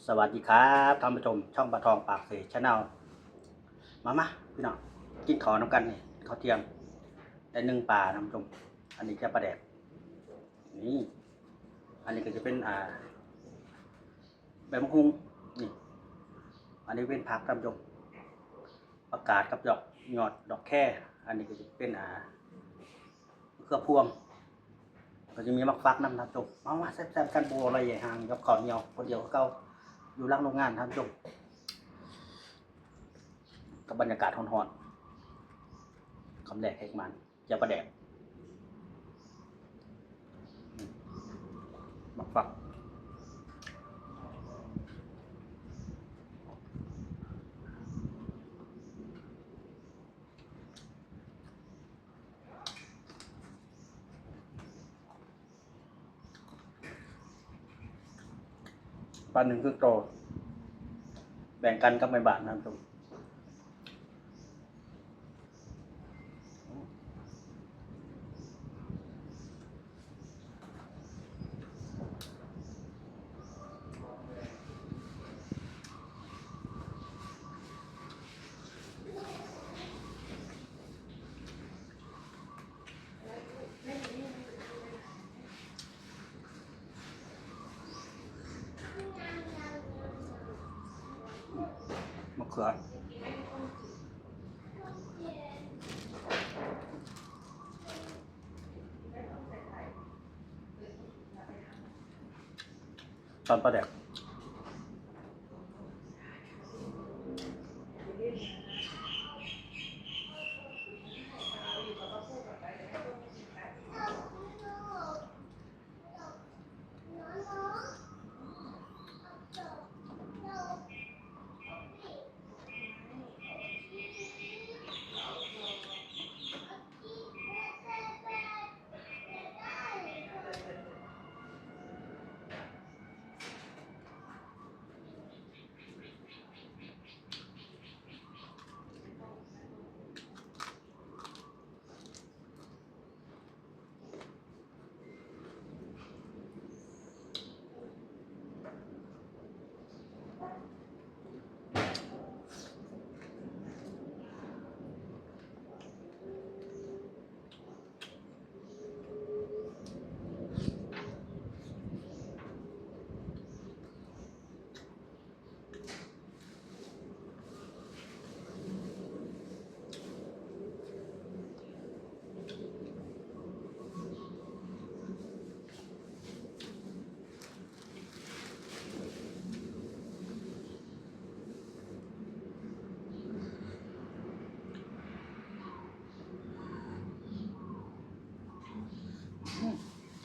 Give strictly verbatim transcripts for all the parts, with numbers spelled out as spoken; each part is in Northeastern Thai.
สวัสดีครับท่านผู้ชม ช่องปลาทองปากเส Channel มามาพี่น้อง กินข้าวนำกันนี่ ข้าวเที่ยง ได้หนึ่งปลาท่านผู้ชม อันนี้แค่ปลาแดก นี่ อันนี้ก็จะเป็น อ่า ใบมะฮุ่ง นี่ อันนี้เป็นผักท่านผู้ชม ผักกาดกับดอก ยอดดอกแค อันนี้ก็จะเป็น อ่า เครือพวง ก็จะมีหมากฟักนำท่านผู้ชม มามาแซ่บๆกัน บ่อร่อยใหญ่ห่างกับข้าวเหนียวคนเดียวคือเก่า อยู่หลังโรงงานท่านผู้ชม กับบรรยากาศฮ้อนๆ คำแรกแหกมัน เจียวปลาแดก หมากฟัก ปลาหนึ่งคือโต แบ่งกันกับแม่บ้านท่านผู้ชม มะเขือ ตอนปลาแดก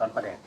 ตอนปลาแดก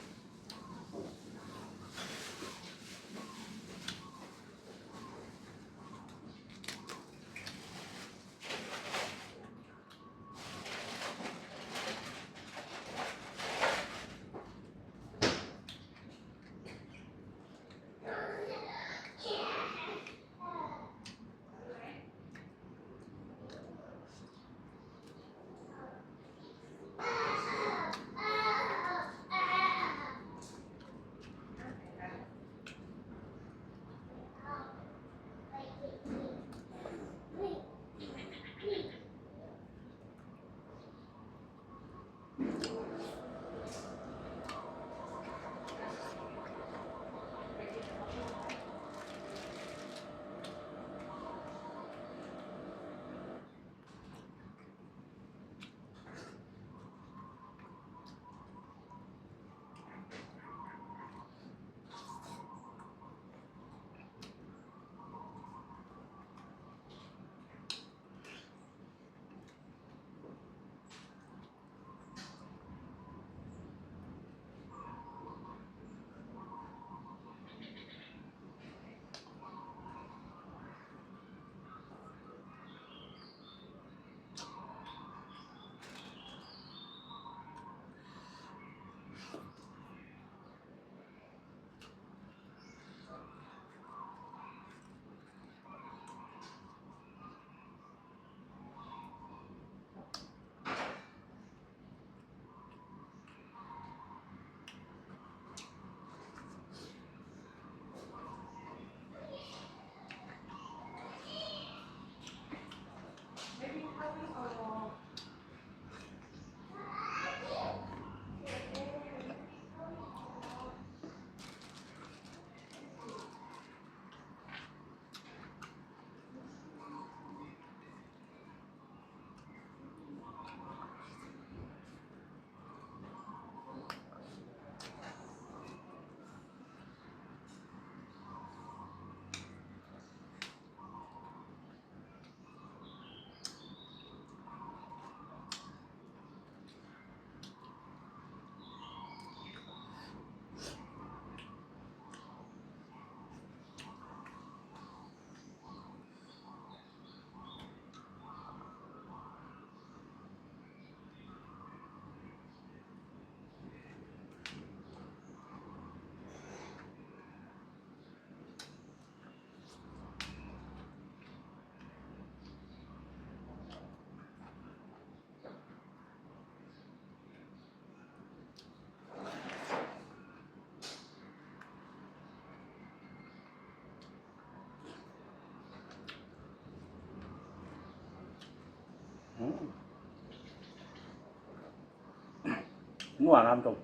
นัวนะท่านผู้ชม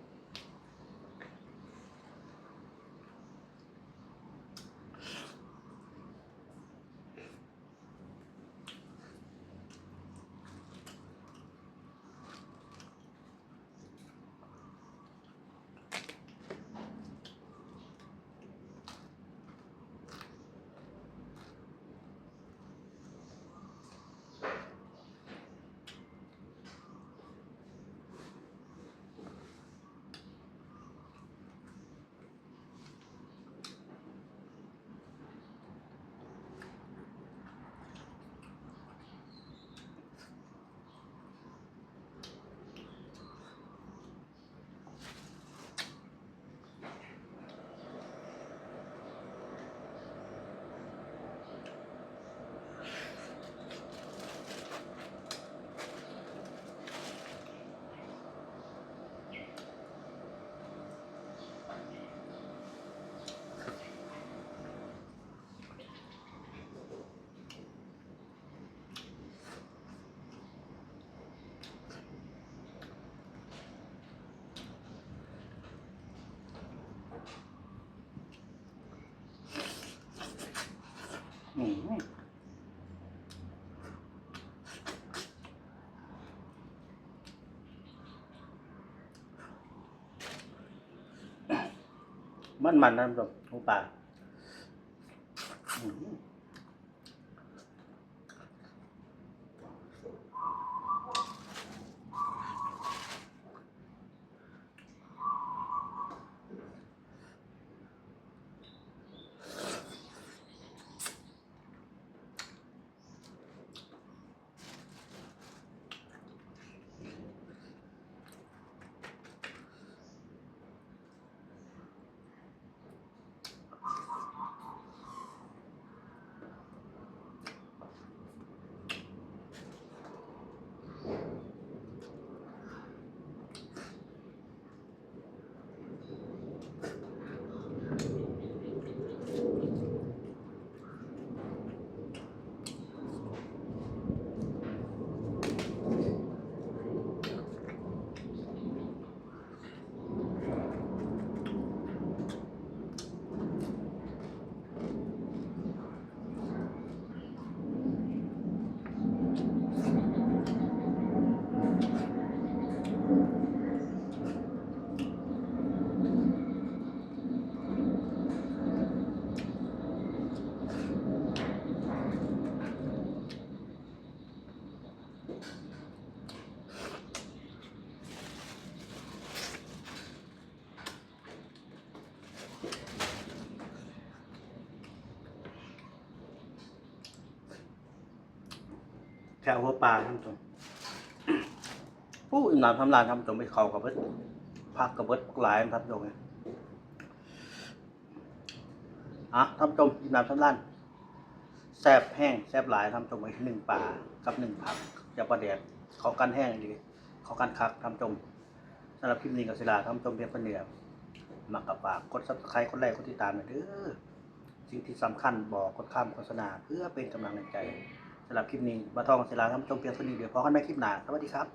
อืม มันมันนะท่านผู้ชม หมูป่า อืม แค่หัวปลาท่านผู้ชม อู้ อิ่มหนำสำราญท่านผู้ชม ไปเขากับเบิด ผักกับเบิดหลายท่านผู้ชม อ่ะ ท่านผู้ชม อิ่มหนำสำราญ แซ่บแห้ง แซ่บหลายท่านผู้ชม หนึ่งปลากับหนึ่งผัก จะประเดี๋ยวเขากันแห้งดี เขากันคักท่านผู้ชม สำหรับคลิปนี้ก็สิลาท่านผู้ชมเพียงเท่านี้ มักก็ฝากกด Subscribe กดไลค์ กดติดตามหน่อยเด้อ สิ่งที่สำคัญ บอกกดข้ามโฆษณา เพื่อเป็นกำลังใจ สำหรับคลิปนี้ บ่าวทองสิลาท่านผู้ชมเพียงเท่านี้ เดี๋ยวพบกันใหม่คลิปหน้า สวัสดีครับ